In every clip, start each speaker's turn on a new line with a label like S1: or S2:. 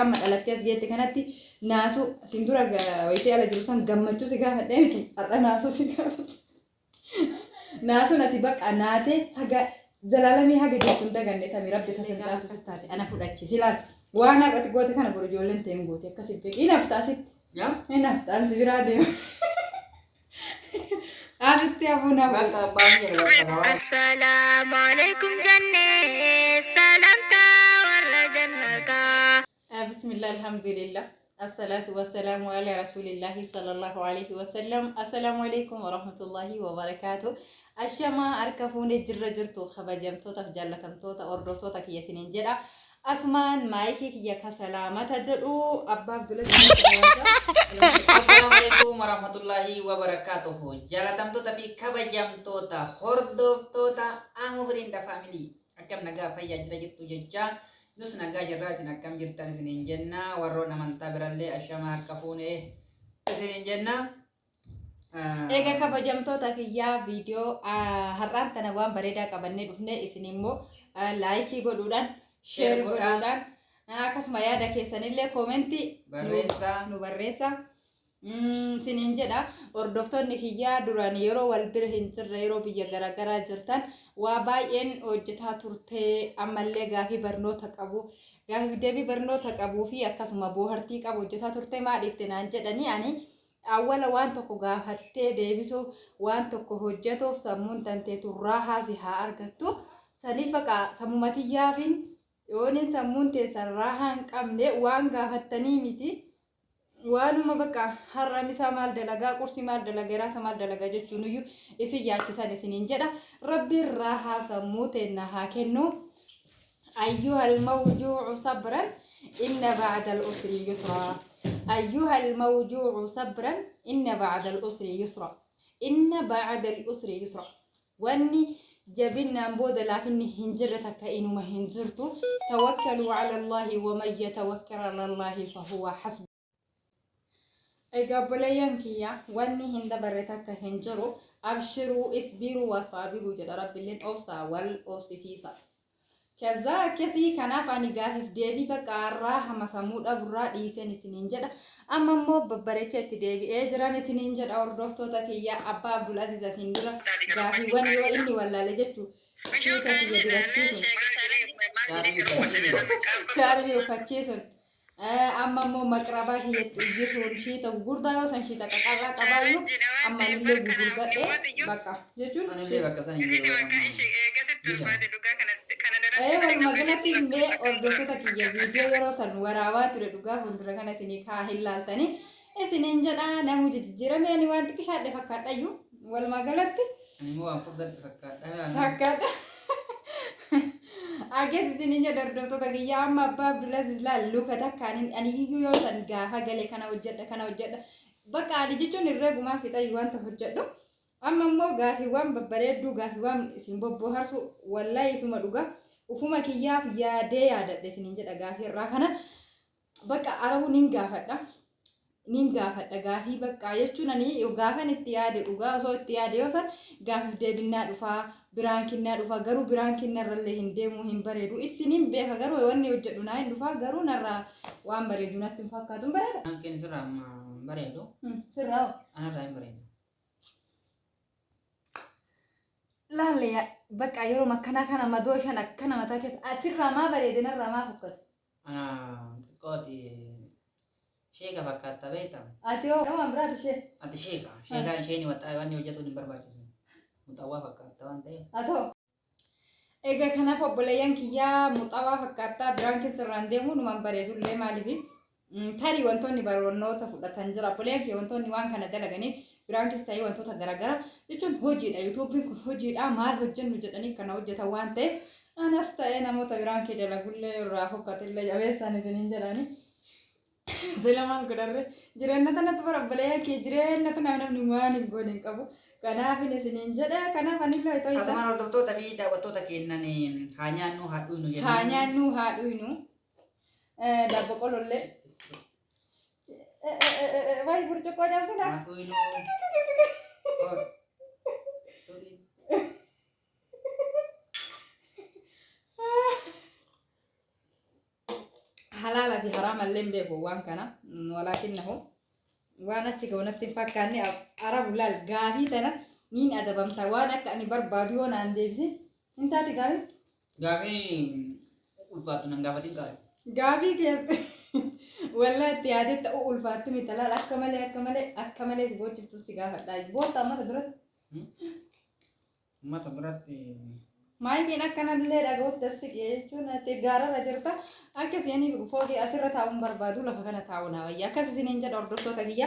S1: Amma dhalattee as geette kanatti naasuu siin dura wayitee ala jiru san gammachuu si gaafadhee miti, har'a naasuu si gaafadhe. Naasuun ati baqa naatee haga zalaalamii haga jirtu hin daganne tami rabbi tasan caaltu akkas taate ana fudhachiisi laal. Waan har'ati goote kana boru ijoolleen ta'e hin goote akkasi beeki. Hin hafta asitti.
S2: Yaa?
S1: Hin hafta an si biraa deema. Asitti hafuu na
S2: Bakka abbaan jedhe bakka hawaa.
S3: Assalaamu alaikum jennee salaamtaa warra jannataa.
S1: Bismillah, alhamdulillah. Assalatu wassalamu ala rasulillahi sallallahu alaihi wasallam. Assalamu alaikum warahmatullahi wabarakatuh. Ashamaa, harka fuunee, jirra jirtu kabajamtootaaf jaallatamtoota hordoftoota kiyya isiniin jedha. Asumaan maayikii kiyya ka salaamata jedhu abbaa Abdula.
S2: Assalaamu alaikum warahmatullahi wabarakatuhu. Jaalatamtoota fi kabajamtoota hordoftoota Amu Firinda Family. Akkam, nagaa fayyaa jira jirtu jecha, nus nagaa jirraa, isin akkam jirtan isiniin jenna. Warroon amantaa birallee ashama harka fuunee isiniin jenna.
S1: Egaa kabajamtoota kiyyaa, viidiyoo har'aan tana waan bareedaa qabannee dhufne. Isin immoo like godhuudhaan, share
S2: share godhaa.
S1: Godhuudhaan, akkasuma yaada keessanillee comment
S2: barreessaa.
S1: Nu barreessaa. Isiniin jedha. Hordoftoonni kiyyaa, duraan yeroo wal bira hin jirre, yeroo biyya garaagaraa jirtan, waa baay'een hojjetaa turtee, ammallee gaafii barnoota qabu, gaafiif deebii barnoota qabuu fi akkasuma boohartii qabu hojjetaa turte, maa dhiifte naan jedhanii. Ani awwala waan tokko gaafattee deebisuuf, waan tokko hojjetuuf sammuun tanteetu raahaa si haa argattu. Saniif baqa sammuma tiyyaafin yoonin sammuun teessan raahaa hin qabne waan gaafattanii miti. Waanuma bakka har'a misaa maal dalagaa, qursii maal dalagaa, iraata maal dalagaa jechuun iyyuu isin yaachisan isiniin jedha. Rabbiin raahaa sammuu teenna haa kennu. أيها الموجوع صبرا إن بعد العسر يسرا، أيها الموجوع صبرا إن بعد العسر يسرا، إن بعد العسر يسرا. Wanni jabinnaan booda laafinni hin jirre takka inuma hin jirtu. توكلوا على الله ومن يتوكل على الله فهو حسبه. Egaa obboleeyyan kiyya, wanni hin dabarre takka hin jiru. أبشروا، اصبروا وصابروا jedha rabbiilleen, obsaa wal obsisiisa. ከዛ akkasii kanaaf ani gaafiif deebii bakka har'aa hama sammuu dhaburraa dhiiseen isiniin jedha. Amma immoo babbareecha itti deebi'ee jiran isiniin jedha. Hordoftoota kiyya, abbaa Abdul Aziz asiin dura gaafiiwwan yoo inni wallaale jechuu shiita kiyya dibachiisuun, shaarbii uffachiisuun, amma immoo maqrabaa kiyyatti uwwisuun, shiita gugurdaa yoo san shiita qaqarraa qabaayyuu amma anillee gugurgadhee bakka jechuun.
S2: Anillee bakka san hin jiru.
S1: Walumaa galatti mee hordoftoota kiyya, viidiyoo yeroo san waraabaa ture dhugaa fuuldura kana isinii kaa hin laaltanii isiniin jedha. Namuu jijjiirame, ani waan xiqqishaadhe fakkaadhayyuu walumaa galatti.
S2: Ani immoo waan furdadhe fakkaadha.
S1: Fakkaadha. Akkas isiniin jedha hordoftoota kiyya. Amma abbaa Abdulaziz laal, luka takkaan ani iyyuu yoo san gaafa gale kana hojjedha, kana hojjedha, bakka ani jechuun herreegumaan fixayyu wanta hojjedhu. Amma immoo gaafiiwwan babbareedduu, gaafiiwwan isin bobboharsu, wallahi isuma dhugaa ufuma kiyyaaf yaadee yaadadhe isiniin jedha. Gaafii irraa kana bakka arabu nin gaafadha, nin gaafadha gaafii bakka jechuun ani gaafan itti yaade dhugaa osoo itti yaade yoo san gaafiif deebinnaa dhufaa, biraan kinnaa dhufaa, garuu biraan kinnarrallee hin deemu, hin bareedu itti nin beeka, garuu wanni hojjedhu naa hin dhufaa, garuu narraa waan bareedu natti hin fakkaatu. Hin bareeda.
S2: Hanqin sirraa amma hin bareedu.
S1: Sirraa.
S2: Anarraa hin bareedu.
S1: Laalle bakka yeroo akkanaa kana madoo shan akkana mataa keessa sirraa maa bareede, narraa maa fokkate?
S2: Ana xiqqooti sheeka fakkaatta, beektaa?
S1: Ati hoo, waan biraati ishee.
S2: Ati sheeka. Sheekaan isheen waxaa waan hojjetuun hin barbaachisu. Muxawwaa fakkaatta waan ta'eef.
S1: Atoo. Egaa kanaaf obboleeyyan kiyyaa, muxawaa fakkaattaa biraan keessarraan deemuu numan bareedullee maaliifi tarii wantoonni barnoota fudhatan jira. Obboleeyyan kiyya, wantoonni waan kana dalaganiif biraankis ta'ee wantoota garaagaraa jechuun hojiidha. Yuutuubiin kun hojiidha, maal hojjennu jedhanii kana hojjetan waan ta'eef, anas ta'ee namoota biraankii dalagullee irraa fokkatillee jabeessaan isiniin jedhani. Sila maal godharre, jireenya tanatti bara obboleeyyan kiyya, jireenya tana namni waan hin goone hin qabu. Kanaafin isiniin jedha, kanaaf anillee itoo isa.
S2: Asumaan hordoftoota fi daawwattoota keennan haa nyaannu haa dhuynu jenna.
S1: Haa nyaannu haa dhuynu. Daabbo qolollee. Wayi burcuqqoo cabsina.
S2: Haa dhuynu. Tuli.
S1: Halaala fi haraam. Diraamallee hin beeku waan kana. Walaakinnahu waan achi ga'u natti hin fakkaanne. Arabu laal, gaafii tana niin adabamta waan akka ani barbaadu yoo naan deebisin hin taate gaafii.
S2: Gaafii ulfaattu nan gaafatin qaali.
S1: Gaafii keessa wallaa itti yaadee ta'uu ulfaatti miti laal, akka malee akka malee akka malee si boochiftu si gaafadha. Boolta ummata duratti.
S2: Uummata biratti.
S1: Maayikiin akkanallee dhaga'utti as siqee jechuun ati gaararra jirta. Akka isiniif fooqii asirra taa'uun barbaadu, lafa kana taa'u naa wayya. Akkas isiniin jedha, hordoftoota kiyya.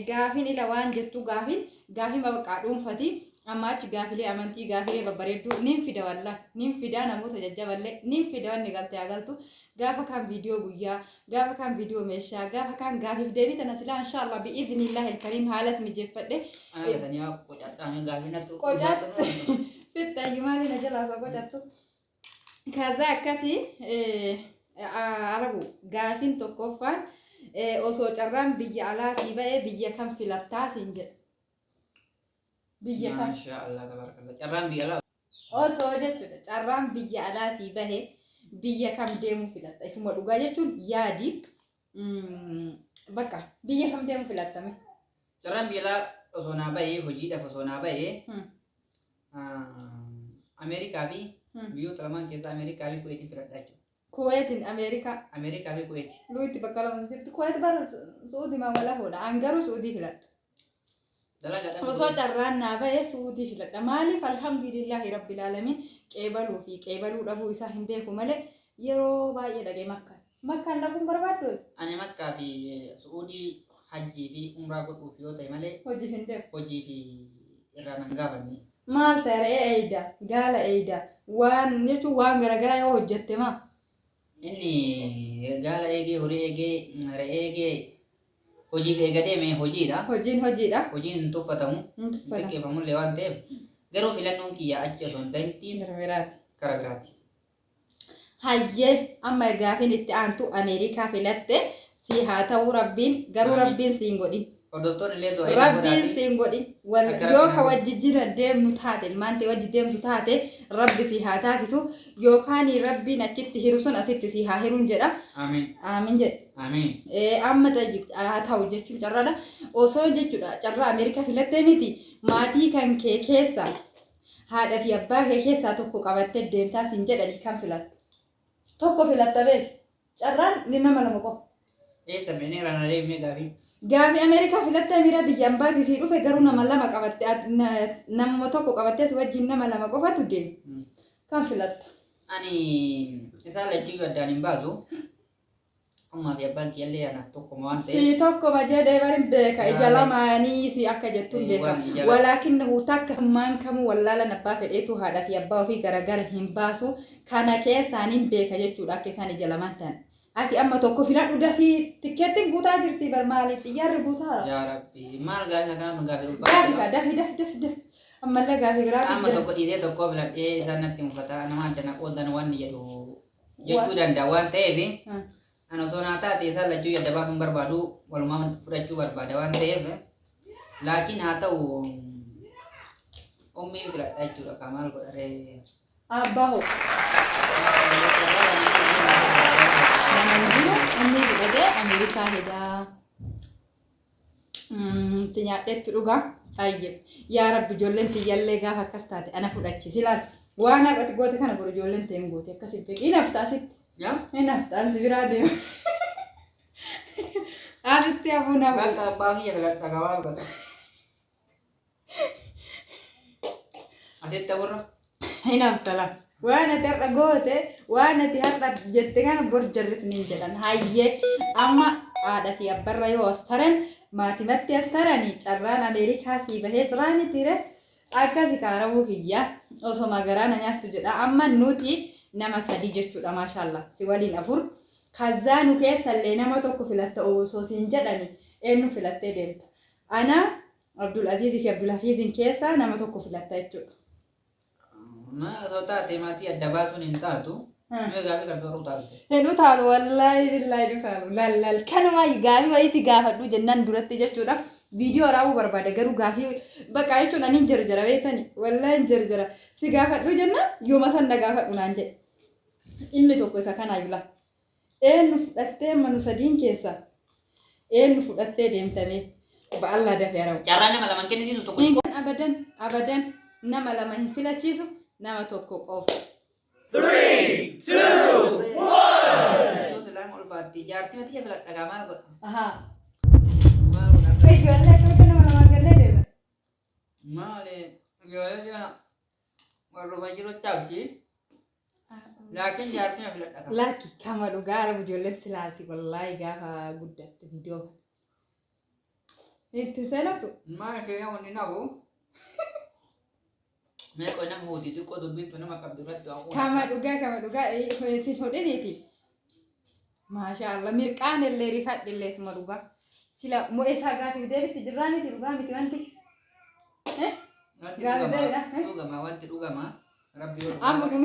S1: Gaafiin ila waan jettu gaafiin gaafii maqaa dhuunfati. Amma achi gaafilee amantii, gaafilee babbareedduu nin fida, wallaahi nin fida, namoota jajjaballee nin fida. Wanni galte haa galtu. Gaafa kaan viidiyoo guyyaa, gaafa kaan viidiyoo meeshaa, gaafa kaan gaafiif deebii tana silaa inshaallah bi'idhnillaahi ilkariim haalas mijeeffadhe.
S2: Ana gatanii haa qocadhaa gaafii natti
S1: Qocadhu. Fixxayyu maali na jalaa osoo qocattu. Kaza akkasii Arabu, gaafiin tokkoffaan osoo carraan biyya alaa sii ba'ee biyya kam filattaa siin jedha. Biyya kam?
S2: Maashaa Allah, tabarakallah. Carraan biyya alaa
S1: Osoo jechuudha, carraan biyya alaa sii bahe biyya kam deemuu filatta? Isuma dhugaa jechuun yaadi. Bakka biyya kam deemuu filattame?
S2: Carraan biyya alaa osoo naa bahee, hojiidhaaf osoo naa bahee, Ameerikaa fi biyyoota lamaan keessaa Ameerikaa fi Kuweetiin filadhaa jechuudha.
S1: Kuweetiin Ameerikaa.
S2: Ameerikaa fi Kuweeti.
S1: Luutti bakka lama jirti. Kuweet bara Su'uudii maa wala hoodha. An garuu Su'uudii filadha.
S2: Dalagaadhaan.
S1: Osoo carraan naa bahe Su'uudii filadha. Maaliif? Alhamdulillahi rabbil alamin, qeebaluu fi qeebaluu dhabuu isaa hin beeku malee yeroo baay'ee dhaqee Makka. Makkaan dhaquun barbaaddu?
S2: Ani Makkaa fi Su'uudii hajjii fi umraa godhuuf yoo ta'e malee
S1: Hojiif hin deemu.
S2: Hojii fi irraa nan gaafanne.
S1: Maal ta'e? Re'ee eeyda, gaala eeyda, waan jechuun waan garaagaraa yoo hojjette maa?
S2: Inni gaala eegee, horii eegee, re'ee eegee hojiif eega deeme hojiidha.
S1: Hojiin hojiidha.
S2: Hojiin hin tuffatamu.
S1: Hin
S2: Hin
S1: tuffatamu.
S2: xiqqeeffamullee waan ta'eef, garuu filannoon kiyya achi osoo hin ta'initti
S1: Gara biraati.
S2: Kara biraati.
S1: Hayyee, amma gaafiin itti aantu Ameerikaa filatte si haa ta'uu, Rabbiin garuu
S2: Amiin.
S1: Rabbiin siin godhin.
S2: Hordoftoonni illee du'aa irra
S1: Rabbiin
S2: godhaati.
S1: siin godhin. Wal
S2: Akka
S1: yoo
S2: Rabbiin
S1: ka wajji jira deemnu taate, ilmaan ta'e wajji deemtu taate, Rabbi si haa taasisu, yookaan Rabbiin achitti hiru sun asitti si haa hiruun jedha.
S2: Amiin.
S1: Aamin jedhe.
S2: Amiin.
S1: Amma tayyib haa ta'u jechuun carraadha. Osoo jechuudha carraa Ameerikaa filattee miti, maatii kan kee keessa haadha fi abbaa kee keessaa tokko qabattee deemtaa siin jedhani kan filatta? Tokko filatta beeki. Carraan ni nama lama qofa.
S2: Eessa beenee irraa na deemee gaafii.
S1: Gaafii Ameerikaa filattee mira biyya ambaatii sii dhufe, garuu nama lama qabatte, namuma tokko qabattee si wajjin nama lama qofatu deema. Kan filatta?
S2: Ani isaan lachuyyuu addaan hin baasu. Ummaa fi abbaan kiyyallee anaaf tokkuma waan ta'eef.
S1: Si tokkoma jedhee barin beeka, ija lamaanii si akka jettuun beeka.
S2: Waan ija lama.
S1: Walaakinnahu takka maan kamuu wallaalan abbaa fedheetu haadha fi abbaa ofii garagara hin baasu. Kana keessaaniin beeka jechuudha akka isaan ija lamaan ta'an. Ati amma tokko filadhu dafii, tikkeettiin guutaa jirti bar, maali xiyyaarri guutaara.
S2: Yaa Rabbi, maal gaafii akkanaa tun gaafii
S1: Gaafii
S2: ulfaata.
S1: kaa, dafii dafi dafi dafi. Ammallee gaafii biraatu
S2: Amma
S1: jira.
S2: tokko dhiisee tokko filadhee isaan natti mufata, nama adda na qoodan waan ni jedhu jechuu danda'a waan ta'eef, ani osoo naa taate isaan lachuu adda baasuun barbaadu, walumaa fudhachuu barbaada waan ta'eef, laakiin haa ta'u, ummii filadha jechuudha. Kaa maal godharee.
S1: Abbaa hoo? Nama hin jiru, ummii fudhatee Ameerikaa hedaa. Itti nyaadheetti dhugaa. Tayyib. Yaa Rabbi, ijoolleen tiyyallee gaafa akkas taate ana fudhachiisi laal. Waan har'ati goote kana boru ijoolleen ta'e hin goote akkasi beeki. Hin hafta asitti.
S2: Yaa?
S1: Hin hafta, ansi biraa deema. Asitti hafuu naaf.
S2: Bakka abbaa kiyya filadha, kaa maal godha. Asitti hafuurra.
S1: Hin hafta laa. Waan ati har'a goote, waan ati har'a jette kana bor jarris niin jedhan. Hayyee, amma haadha fi abbarra yoo as taran, maatimatti as tarani, carraan Ameerikaa sii bahee jiraa mitiire? Akkasi kaarawuu kiyya osoma garaa na nyaattu jedha. Amma nuti nama sadii jechuudha, maashaalla si waliin afur. Kazzaa nu keessallee nama tokko filatta osoo siin jedhani eenyu filattee deemta? Ana, Abdul Aziz fi Abdul Hafiizin keessaa nama tokko filatta jechuudha.
S2: Maal osoo taate maatii adda baasuun hin taatu. Mee gaafii kana toora utaalte.
S1: Hin utaalu, wallaahi billaahi hin utaalu. Laal laal, kanumaa gaafii wayii si gaafadhu jennaan duratti jechuudha. Viidiyoo waraabuu barbaada, garuu gaafii bakka jechuun ani hin jarjara beektani. Wallaahi hin jarjara. Si gaafadhu jennaan yooma san na gaafadhu naan jedhe. Inni tokko isa kanaayyuu laa. Eenyu fudhattee amma nu sadiin keessa eenyu fudhattee deemtamee ba'allaa dafee arabu.
S2: Carraa nama laman kennisiisu tokko.
S1: Hin abadan abadan nama lama hin filachiisu nama tokko qofa.
S2: 3, 2, 1. Silaa ulfaatti jaartii mati filadha gaa maal godha?
S1: Ahaa.
S2: Maal godha?
S1: Ijoollee akkamitti nama lamaan gallee deema?
S2: Maali ijoollee jira warruma jiru taabti. Laakiin jaartii filadha gaa.
S1: Lakki kama dhugaa arabu ijoolleen silaalti wallaahi gaafa guddatte viidiyoo kana. Itti seenaftu.
S2: Maal ishee wanni nafu? Meeqa nama huuti xiqqoo dubbiin nama qabdu irratti waan
S1: Kama dhugaa kama dhugaa sin hodhiniiti. Maashaa Allah mirqaan illee rifadhe illee suma dhugaa. Sila mo'esaa gaafiif deebitti jirraa miti dhugaa miti wanti. Eh?
S2: Wanti
S1: Gaafi
S2: dhugamaa
S1: deebidha, eh?
S2: dhugamaa wanti dhugamaa rabbi yoo dhugaa
S1: Amma kun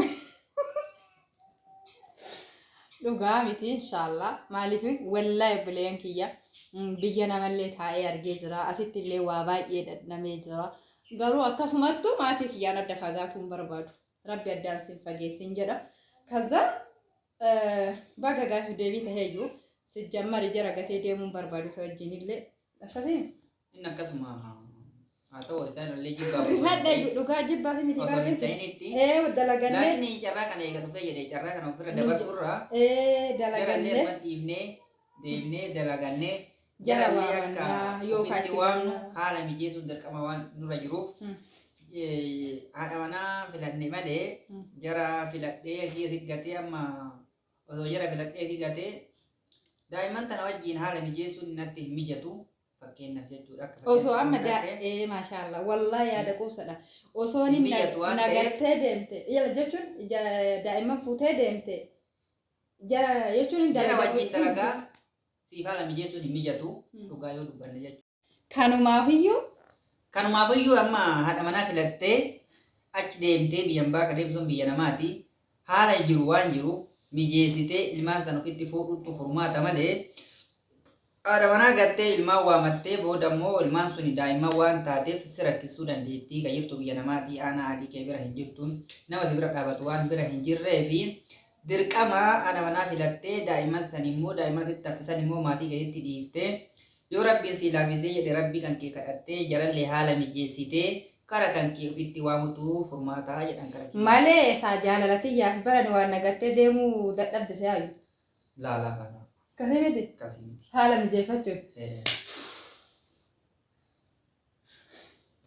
S1: dhugaa miti inshaallah maaliif wallaahi obboleeyyan kiyya biyya namallee taa'ee argee jira asitti illee waa baay'ee dhadhamee jira garuu akkasumattuu maatii kiyyaan adda fagaatuu hin barbaadu rabbi addaan sin fageessin jedha kaza baga gaafi deebii taheeyyuu sijjammari jara gatee deemuu hin barbaadu isa wajjin illee akkasii
S2: Inni akkasuma haa ta'u isaan illee jibbaa
S1: Rifadha iyyuu dhugaa jibbaa fi miti
S2: osoo hin
S1: barreessi.
S2: ta'initti.
S1: Ee dalagannee.
S2: Laakiin carraa kana eega dhufee jedhee carraa kana ofirra dabarsurraa
S1: Ee
S2: jarallee
S1: dalagannee.
S2: asuma dhiifnee deemnee dalagannee
S1: Jara
S2: jarallee akka
S1: waamannaa yookaan
S2: ofitti
S1: itti
S2: waamnu
S1: waamnaa.
S2: haala mijeessuun dirqama waan nurra jiruuf haadha manaa filanne malee jara filadhee asii asii gatee amma osoo jara filadhee asii gatee daa'imman tana wajjiin haala mijeessuun natti hin mijatu. Fakkeenyaaf jechuudha. Akka
S1: Osoo amma
S2: fakkeenyaatti fudhadhee
S1: ee maashaallah wallahi yaada quubsadha. Osoo
S2: hin
S1: inni
S2: mijatu waan ta'eef
S1: nagartee deemte yala jechuun daa'imman fuutee deemte jara jechuun hin
S2: jara
S1: dalaga
S2: wajjin dalagaa siif haala mijeessuun hin mijatu dhugaa yoo dubbanne jechuudha.
S1: Kanumaafiyyuu
S2: Kanumaafiyyuu amma haadha manaa filattee achi deemtee biyya hambaa akka deemtu sun biyya namaati. Haala jiru waan jiru mijeessitee ilmaan san ofitti fuudhutu furmaata malee Haadha manaa gattee ilmaan waamattee booda immoo ilmaan suni daa'imman waan taateef si rakkissuu dandeettii ka jirtu biyya namaatii aanaa haadhii kee bira hin jirtuun nama si bira dhaabatu waan bira hin jirreefi dirqama haadha manaa filattee daa'imman san immoo daa'imman sitti hafte san immoo maatii keetitti dhiiftee yoo rabbiin sii laaffisee jedhe rabbii kan kee kadhattee jarallee haala mijeessitee kara kan kee ofitti waamutu furmaataa jedhan kara kiyya.
S1: Malee isaa jaalala tiyyaaf barani waan na gattee deemuu dadhabde se'aayu.
S2: Laa laa laa laa.
S1: Akkasii miti?
S2: Akkasii miti.
S1: Haala mijeeffachuun.
S2: Eh.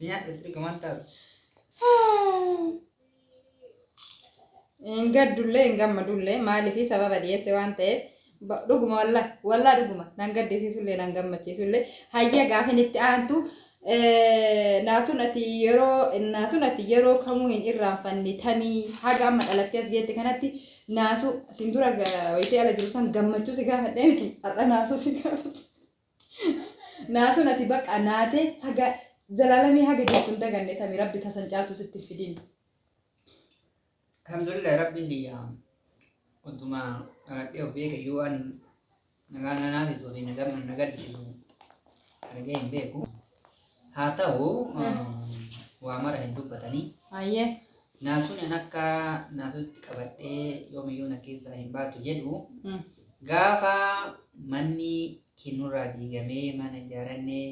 S2: Nyaadhu xixiqqoo waan taatu.
S1: Hin gaddullee hin gammadullee maaliif sababa dhiyeesse waan ta'eef dhuguma wallaahi wallaahi dhuguma nan gaddisiisullee nan gammachiisullee hayya gaafin itti aantu Naasuun ati yeroo naasuun ati yeroo kamuu hin irraanfanne tamii haga amma dhalattee as geette kanatti naasuu sin dura wayitee ala jiru san gammachuu si gaafadhee miti har'a naasuu si gaafadhe. Naasuun ati bakka naatee haga zalaalamii haga jirtu hin daganne tami rabbi tasan caaltu sitti hin fidin.
S2: Alhamdulillah rabbiin kiyya utuma dhaladhee of beeke iyyuu waan nagaa na naasisuu fi na na gaddisiisu argee hin beeku. Haa ta'u waa mara hin dubbatanii.
S1: Ayyee.
S2: Naasuun an akka naasuutti qabadhee yoomiyyuu na keessaa hin baatu jedhu gaafa manni kinnurraa diigamee mana ijaarannee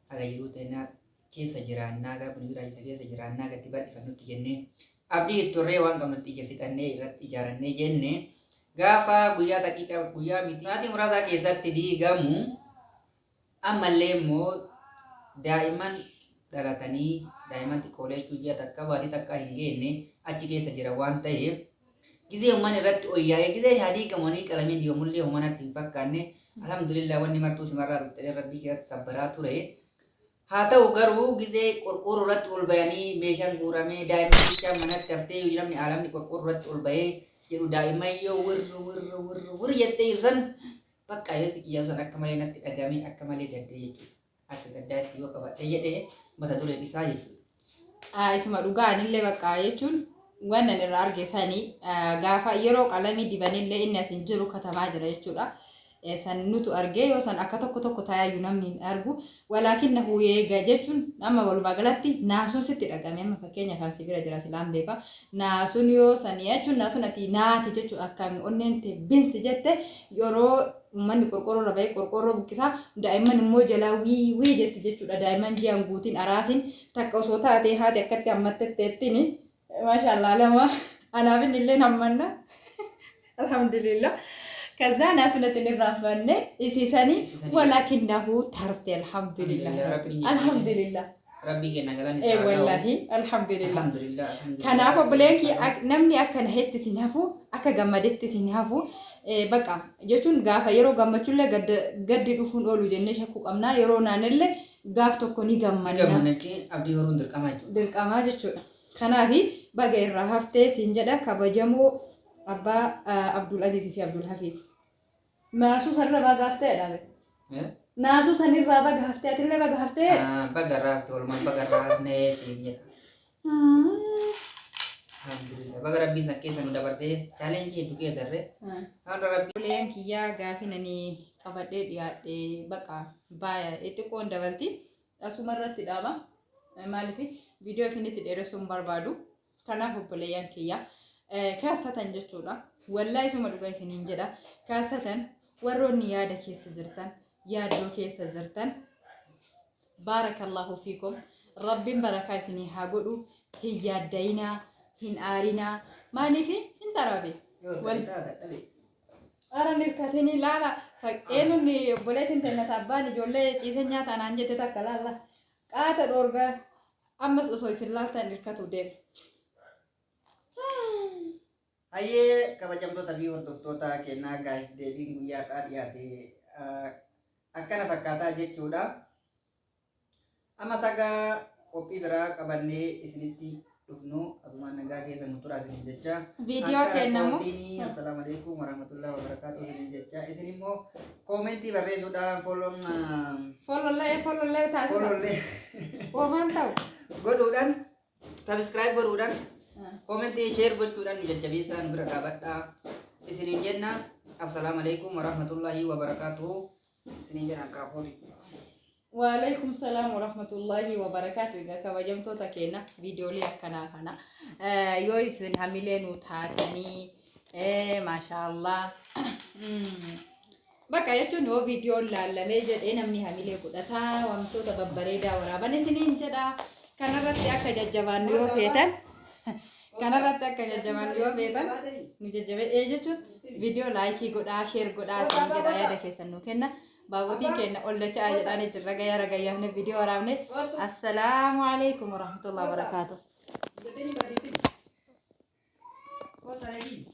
S2: haga jiruu teenaa keessa jiraannaa gaafa nu jiraachise keessa jiraannaa gatti bal'ifannutti jennee abdii itti horree waan qabnutti ija fixannee irratti ijaarannee jenne gaafa guyyaa daqiiqa guyyaa miti sa'aatii muraasaa keessatti diigamu ammallee immoo daa'imman dhalatanii daa'imman xiqqoolee jechuun ji'a takka baatii takka hin geenne achi keessa jira waan ta'eef gizee ummanni irratti oyyaa'ee gizee haa diigamanii qalamiin dibamullee humanatti hin fakkaanne alhamdulillah wanni martuu simarraa dhufte rabbii keessatti sabbaraa ture. Haa ta'u garuu gizee qorqoorroo irratti ol bayanii meeshaan guuramee daa'imman bichaan manatti haftee yoo namni aalamni qorqoorroo irratti ol bayee jedhu daa'imman yoo wirr wirr wirr wirr jettee jiru san bakka yoo si qiyyaa san akka malee natti dhaga'amee akka malee gaddee jechuudha. Akka gaddaatti yoo qabadhe jedhe mata dureen isaa jechuudha.
S1: Isuma dhugaa anillee bakka jechuun wannan irraa arge sanii gaafa yeroo qalamii dibanillee inni as hin jiru katamaa jira jechuudha. San nutu argee yoo san akka tokko tokko taayaayyuu namni hin argu. Walaakinnahu eega jechuun amma walumaa galatti naasuun sitti dhagame amma fakkeenya kan si bira jira silaan beeka. Naasuun yoo san jechuun naasuun ati naati jechuun akkaan onneen tee binsi jette yeroo uummanni qorqorroo irra bahee qorqorroo buqqisaa daa'imman immoo jalaa wii wii jetti jechuudha. Daa'imman ji'an guutiin araasiin takka osoo taatee haati akkatti hammattetteettini maashaallah lama anaaf inni illee hammanna. Alhamdulillah. ከዛ ናሱነት irraanfanne isiisanii walaakinnahu tarte alhamdulillah alhamdulillah.
S2: Rabbii kenna galanni
S1: ee
S2: isaa haa ga'u.
S1: Wallaahi alhamdulillah.
S2: Alhamdulillah, alhamdulillah.
S1: Kanaaf obboleen kiyya namni akka nahetti isin hafu akka gammadetti isin hafu baqa jechuun gaafa yeroo gammachuullee gaddi dhufuun oolu jennee shakkuu qabna yeroo naanillee gaaf tokko ni gammanna.
S2: Gammanatti abdii horuun dirqamaa jechuudha.
S1: Dirqamaa jechuudha. Kanaaf baga irraa haftee siin jedha kabajamoo abbaa Abdul Aziz fi Abdul Hafiz. Naasuu sanirra baga haftee dhaabe.
S2: Eh?
S1: Naasuu sanirraa baga haftee atillee baga haftee.
S2: Ah, baga irraa hafte walumaan baga irraa hafnee siin jedha. Alhamdulillah. Baga rabbiin san keessa nu dabarsee challenge hedduu keessa darre. Hanga rabbii
S1: Obboleeyyan kiyyaa gaafin ani qabadhee dhiyaadhe baqa baaya xiqqoon dabalti. Asuma irratti dhaaba. Maaliif viidiyoo isinitti dheeressuu hin barbaadu. Kanaaf obboleeyyan kiyya kaasatan jechuudha. Wallaahi isuma dhugaa isiniin jedha. Kaasatan warroonni yaada keessa jirtan, yaaddoo keessa jirtan baarakallahu fiikum. Rabbiin barakaa isinii haa godhu. Hin yaaddayinaa, hin aarinaa. Maaliif hin tarabe? Ara hirkatanii laala. Eenyuun obboleettiin teenya abbaan ijoollee ciisee nyaata anaan jette takka laalla. Qaata dhoorgaa ammas osoo isin laaltan hirkatu deema.
S2: Hayyee kabajamtoota fi hordoftoota kennaa gaafif deebiin guyyaa har'aa dhiyaate akkana fakkaataa jechuudha. Amma sagaa qophii biraa qabannee isinitti dhufnu asumaan nagaa keessa nu turaa isiniin jecha.
S1: Viidiyoo
S2: Akka
S1: kennamu.
S2: kootiin assalaamu alaikum warahmatullahi wabarakatuh isiniin jecha. Isin immoo koomentii barreessuudhaan follow
S1: Follollee follollee taasisa.
S2: followllee
S1: Oomaan ta'u.
S2: godhuudhaan subscribe godhuudhaan koomentii share gochuudhaan nu jajjabeessaa nu bira dhaabadhaa isiniin jenna. Assalaamu alaikum warahmatullahi wabarakatuh isiniin jenna akka kootii.
S1: Waalaikum salaam warahmatullahi wabarakaatu. Egaa kabajamtoota keenya viidiyoolee akkanaa kana yoo isin hamilee nu taatanii maashaallah. Bakka jechuun yoo viidiyoon laallamee jedhee namni hamilee godhataa wantoota babbareedaa waraaban isiniin jedha. Kanarratti akka jajjabaannu yoo feetan kanarratti akka jajjabaannu yoo feetan nu jajjabee jechuun viidiyoo like godhaa share godhaa isin jedha yaada keessan nu kenna. Baabotiin keenya ol dacha'aa jedhaanii jirra gayyaa ragayyaafne viidiyoo waraabne. Assalaamu alaikum warahmatullahi wabarakaatuh.
S2: Kota ready.